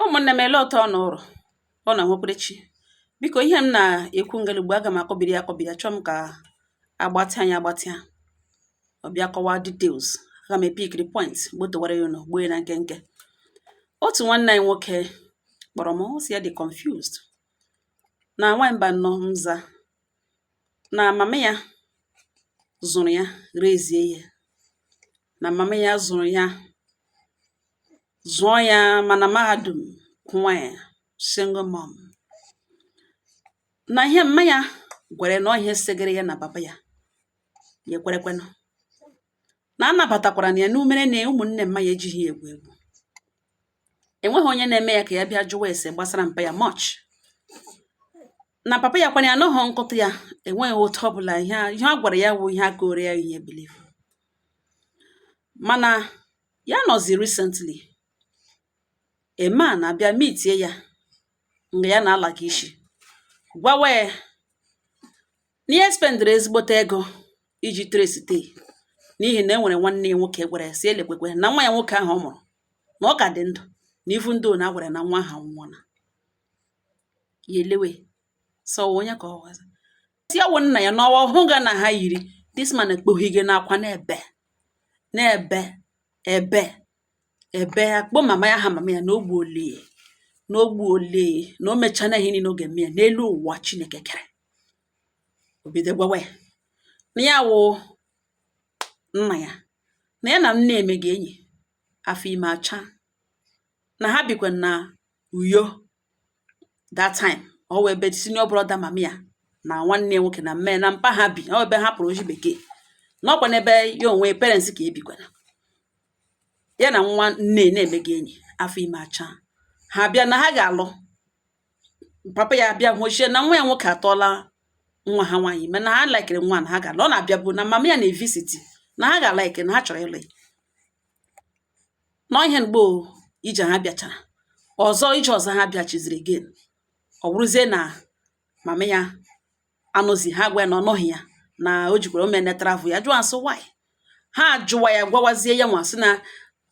Ụmụ̀nnè m, ele otu ọ nụrụ ọ nà nwekwerechi. Biko, ihe m nà-èkwu ngelugbo, aga m akọbiri ya akọbiri. Achọ m kà agbatịa ya agbatịa, ọ bịa kọwaa details. Aga m epikiri point gbotowara ya unu gbuo ya na nkenke. Otu nwanne anyị nwoke kpọrọ m, ọ sị ya dị confused na nwaanyị mba nnọọ nza na mama ya zụrụ ya, rezie ya, na mama ya zụrụ ya, zụọ ya mana mahadum kwụnwa ya, single mom, na ihe mma ya gwere na ọ ihe segere ya na papa ya, ya ekwerekwenụ na anabatakwara na ya n'umere na ụmụnne mma ya ejighị ya egwu egwu. Enweghị onye na-eme ya ka ya bịa jụwa ese gbasara mpa ya much, na papa ya kwana ya anọghọ nkụtụ ya. Enweghị otu ọbụla ihe ihe ọ gwara ya wụ ihe aka ya ihe believe. Mana ya nọzi recently, a man abịa meetie ya mgbe ya na-ala ka isi gwawa ya na ihe spendịrị ezigbote ego iji trace, n'ihi na e nwere nwanne ya nwoke gwara ya si elekwekwe na nwa ya nwoke ahụ ọ mụrụ na ọ ka dị ndụ, na ifu ndị na gwara na nwa ahụ anwụọla. Ya elewe sọ onye ka ọ si ya wụ nna ya n'ọwa hụ ga na ha yiri. This man ekpoghige n'akwa n'ebe n'ebe ebe ebe akpọ mama ya ha, mama ya na ogbu ole na ogbu ole na o mechana ihe niile ọ ga-eme ya n'elu ụwa Chineke kere. O bido gwawa ya na ya wụ nna ya, na ya na nne emega enyi afọ ime acha, na ha bikwa na Uyo that time. Ọ wụ ebe senior brother mama ya na nwanne ya nwoke na mme na mpa ha bi. Ọ ebe ha pụrụ oji bekee n'ọkwa n'ebe ya onwe parents ka ebikwana. Ya na nwa nne na-emega enyi, afọ ime acha, ha bịa na ha ga-alụ. Papa ya bịa hụchie na nwa ya nwoke atọọla nwa ha nwaanyị ime, na ha likeri nwa, na ha ga-alụ. Ọ na-abịa bụ na mama ya na-evisit, na ha ga-alike, na ha chọrọ ịlụ ya. Nọ ihe mgbe ije ha bịachara ọzọ, ije ọzọ ha bịachiziri again, ọ bụrụzie na mama ya anụzi ha gwa ya na ọ nọghị ya, na o jikwara omene travel. Ya jụọ asụ why ha jụwa ya, gwawazie ya nwa sị na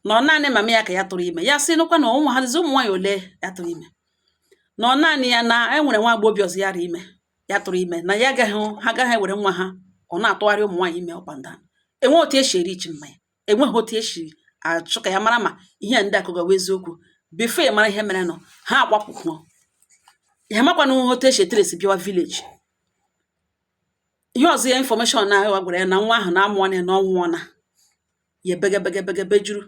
na ọ naanị mama ya ka ya tụrụ ime. Ya sị nụkwa na ụmụ ha dịzi ụmụ nwaanyị ole ya tụrụ ime, na ọ naanị ya, na e nwere nwa agbọghọbịa ọzọ ya ime ya tụrụ ime, na ya agaghị, ha agaghị ewere nwa ha ọ na-atụgharị ụmụ nwaanyị ime up and down. Enweghị otu esi eri ichi mmanya, enweghị otu esi achụ ka ya mara ma ihe ndị akụgawa eziokwu. Before ya mara ihe mere nọ, ha agbapụkwuo ya, makwana otu esi etrace bịawa village. Ihe ọzọ ya information na agha gwara ya na nwa ahụ na-amụọ na ọ nwụọna. Ya ebegebegebe juru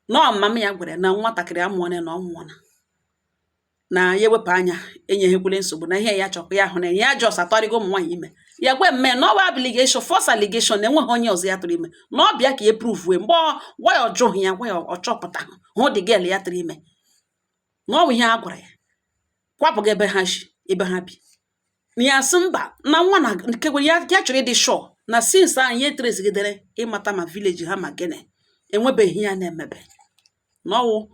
nọọ. Mama ya gwara ya na nwatakịrị amụọ na ọ nwụọna, na ya ewepụ anya enyeghịkwele nsogbu na ihe ya chọkwa ya hụ na ya just atọrịgo ụmụ nwaanyị ime. Ya gwa mme na ọwa allegation, false allegation, na enweghị onye ọzọ ya tụrụ ime, na ọ bịa ka e prove. Mgbe gwa ya, ọ jụghị ya, gwa ya, ọ chọpụta hụ the girl ya tụrụ ime, na ọ bụ ihe a gwara ya kwapụga ebe ha shi, ebe ha bi. Na ya sị mba, na nwa na nke ya, ya chọrọ ịdị sure na since ahụ ihe trace ịmata ma village ha ma gịnị, enwebeghị ya na-emebe. Na ọwụ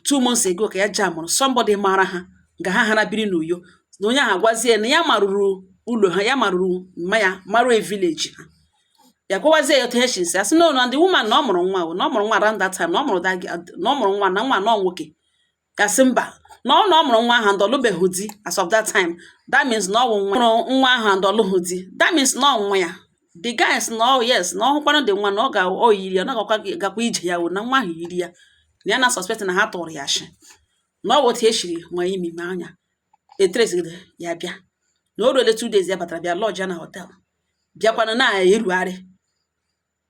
2 months ago ka ya jamụrụ somebody mara ha nga ha hara biri n'Uyo, na onye ahụ agwazie na ya marụrụ ụlọ ha, ya marụrụ mma ya, marụ e village ha. Ya gwawazie ya otu ha si asị no na the woman na ọ mụrụ nwa o, na ọ mụrụ nwa around that time, na ọ mụrụ that, na ọ mụrụ nwa, na nwa nọ nwoke. Gasị mba, na ọ na ọ mụrụ nwa ahụ and ọlụbeghị di as of that time. That means na ọ wụ nwa mụrụ nwa ahụ and ọlụghị di. That means na ọ nwa ya. The guys na ọ yes, na ọ hụkwanụ dị nwa na ọ ga o yiri ya, na ọ gakwa gakwa ije ya wụ na nwa ahụ yiri ya, na ya na suspect na ha tụrụ ya ashị, na ọ wụ otu esiri nwa imi ma anya etrace ya bịa. Na o ruole 2 days ya batara, bịa lodge ya na hotel, bịakwanụ na-erugharị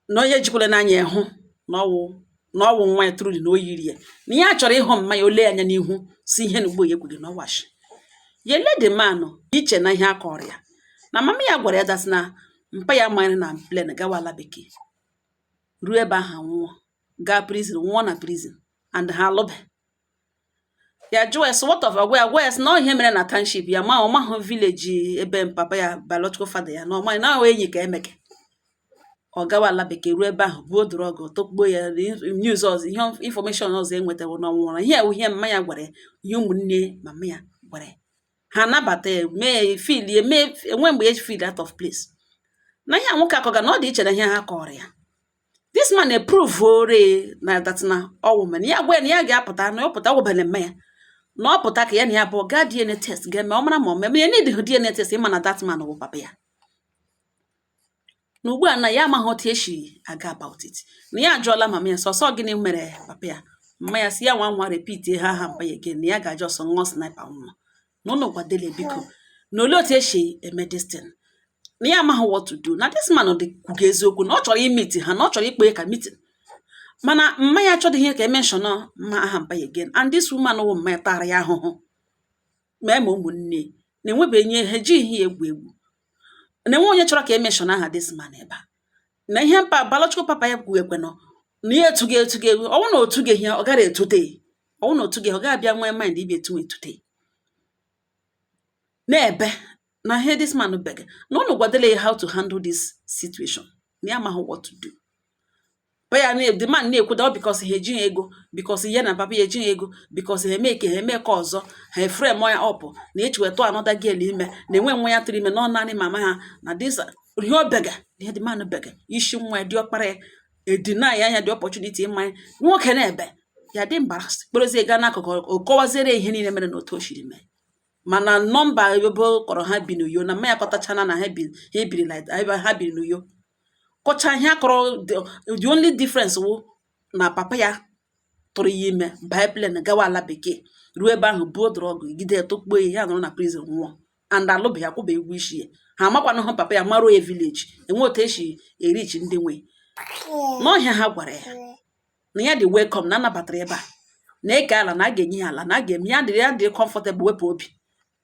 na onye jikwara n'anya ya hụ na ọwụ nwa ya truly, na o yiri ya, na ihe a chọrọ ịhụ mma ya ole anya n'ihu si ihe na ugbo ya ekwughị na ọ washi ya ele the man iche na ihe a kọrọ ya, na mama ya gwara ya that na mpa ya manyere na plane gawa ala bekee, ruo ebe ahụ nwụọ, gaa prison, nwụọ na prison, and ha alụbe. Ya jụọ ya sị what of agwa ya, gwa ya sị na ọ ihe mere na township ya, ma ọ mahụ village ebe papa ya, biological father ya, na ọ maghị na ọ enyi ka emeke ọ gawa ala bekee, ruo ebe ahụ buo drug tọkpuo ya. News ọzọ, ihe information ọzọ enwetawo na ọ nwụrụ. Ihe ewu ihe mma ya gwara ya, ihe ụmụnne mama ya gwara ya, ha anabata ya, mee feel ya, mee enwe mgbe ya feel out of place na ihe a nwoke akọga na ọ dị iche na ihe ha kọrọ ya. This man approve ore na that na ọwụ mana ya gwa ya na ya ga-apụta, na ọ pụta ọgwụbele mme ya, na ọ pụta ka ya na ya abụọ gaa DNA test ga-eme, ọ mara ma ọ mee ya need DNA test, ịma na that man wụ papa ya. Na ugbu a na ya amaghị otu esi aga about it, na ya ajụọla mama ya sọsọ gịnị mere papa ya. Mama ya si ya nwa nwa repeat ha aha mpa ya again, na ya ga-aja ọsọ ṅụọ sniper nwụọ. Na ụnụ gwadele biko na olee otu esi eme this thing, na ya amaghị what to do, na this man dị kwuga eziokwu, na ọ chọrọ imeet ha, na ọ chọrọ ikpe ka meeting, mana mma ya achọdịghị ihe ka emention mma aha mpa ya again. And this woman wụ mma ya tara ya ahụhụ mee ma ụmụnne na-enwebeghị ihe ha ejighị ya egwu egwu, na enwe onye chọrọ ka emention aha this man ebe a, na ihe mpa biological papa ya kwughekwe nọ na ya etughị etughị egwu. Ọnwụ na otughị ihe ọ gara etute, ọnwụ na otughị ọ ga-abịa nwee mind ibi etu etute na-ebe na ihe this man bege, na ụnụ gwadele ya how to handle this situation, na ya amaghị what to do. Papa ya na the man na-ekwu that because ha ejighị ego, because ya na papa ya ejighị ego, because ha eme ka ha eme ka ọzọ ha eframe ya up na echi wetụ another girl ime, na enwe nwa ya tụrụ ime na ọ naanị mama ha na this ihe o bega, ihe the man bega isi nwa ya dị ọkpara ya edina ya anya the opportunity ịma ya nwoke na-ebe ya dị embarrassed, kperezie gaa n'akụkụ, o kọwaziere ihe niile mere na otu o siri mee. Mana nọmba ebe ọ kọrọ ha bi n'Uyo na mma ya kọtachana na ha bi, ha ebiri like ebe ha biri n'Uyo kọcha ihe akọrọ. The only difference wụ na papa ya tụrụ ya ime baa plane gawa ala bekee, ruo ebe ahụ buo drug gide tụkpuo ya, ya nọrọ na prison nwụọ and alụbeghị, akwụbeghị ụgwọ isi ya. Ha amakwanụ hụ papa ya maruo ya village enwe otu esi erichi ndị nwe n'ọhịa. Ha gwara ya na ya dị welcome, na anabatara ebe a na eke ala, na a ga-enye ya ala, na a ga-eme ya dịrị ya dị comfortable, wepụ obi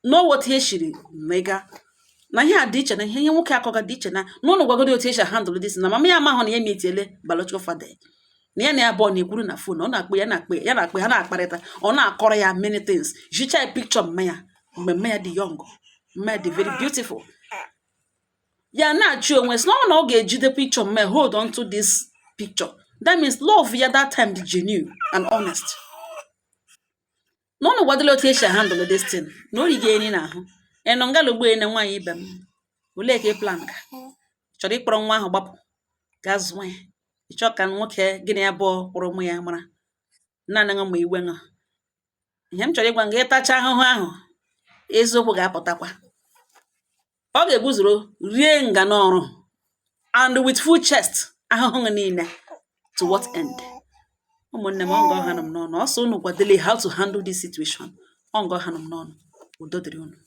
n'owe otu e shiri mega na ihe a dị iche na ihe ihe nwoke akọga dị iche na n'ụlọ. Gwagodi otu esi handle this, na mama ya amahụ na ya metiele biological father na ya na ya abụọ na-ekwuru na phone, ọ na-akpọ ya, na-akpọ ya, na-akpọ ya, na-akparịta, ọ na-akọrọ ya many things, jicha ya picture mma ya mgbe mma ya dị young, mma ya dị very beautiful. Ya na-achụ onwe sị na ọ na ọ ga-ejide picture mma ya, hold on to this picture, that means love ya that time dị genuine and honest. Na ụnụ gwadole otu esi handle this thing, na o rigo eri n'ahụ ịnụ ngala ugbo na nwaanyị ibe m. Olee ka ị plan ka chọrọ ịkpọrọ nwa ahụ gbapụ gaa zụọ ya? Ịchọ ka nwoke gị na ya abụọ kwụrụ ụmụ ya mara naanị ṅụ ma iwe ṅụ. Ihe m chọrọ ịgwa gị, ịtacha ahụhụ ahụ, eziokwu ga-apụtakwa. Ọ ga-eguzoro rie nga n'ọrụ and with full chest ahụhụ niile. To what end? Ụmụnne m, ọ nga ọha nọ m n'ọnụ ọsọ. Unu kwadele how to handle this situation. Ọ nga ọha nọ m n'ọnụ. Udo dịrị unu.